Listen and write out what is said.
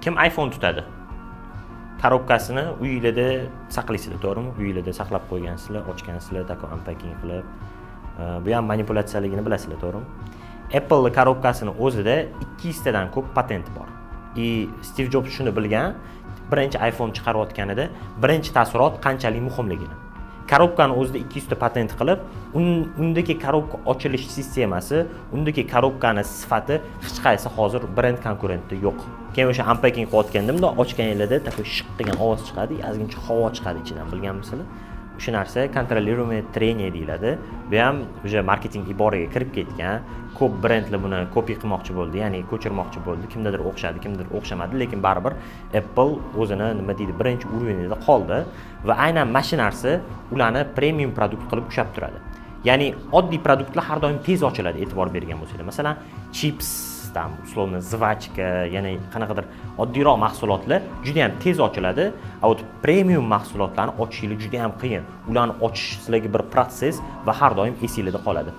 Kim iPhone tutadi? Коробка sini uyinglarda saqlaysizlar, to'g'rimi? Uyinglarda saqlab qo'ygansizlar, ochgansizlar, такой unpacking qilib. Bu ham manipulyatsiyaligini bilasizlar, to'g'rimi? Apple коробка sini o'zida 200 tadan ko'p patent bor. И Stiv Jobs shuni bilgan, birinchi iPhone chiqarayotganida birinchi taassurot qanchalik muhimligini. Коробка ni o'zida 200 ta patent qilib, undagi коробка ochilish sistemasi, undagi коробка ni sifati hech qaysi hozir brend konkurentda yo'q. Keyin o'sha unpacking qilayotganda bundoq ochganinglarda такой shiq degan ovoz chiqadi, ozgincha havo chiqadi ichidan, bilganmisizlar? O'sha narsa контролируемое трение deyiladi. Bu ham уже marketing iboraga kirib ketgan. Ko'p brendlar buni copy qilmoqchi bo'ldi, ya'ni ko'chirmoqchi bo'ldi. Kimdadir o'xshadi, kimdadir o'xshamadi, lekin baribir Apple o'zini, nima deydi, birinchi уровень ida qoldi va aynan mana shu narsa ularni premium продукт qilib ushlab turadi. Ya'ni oddiy продукт lar har doim tez ochiladi, e'tibor bergan bo'lsanglar. Masalan, chips, там, условно, жвачка, ya'ni qanaqadir oddiyroq mahsulotlar juda ham tez ochiladi, а вот premium mahsulotlarni ochishinglar juda ham qiyin. Ularni ochish sizlarga bir процесс va har doim esinglarda qoladi.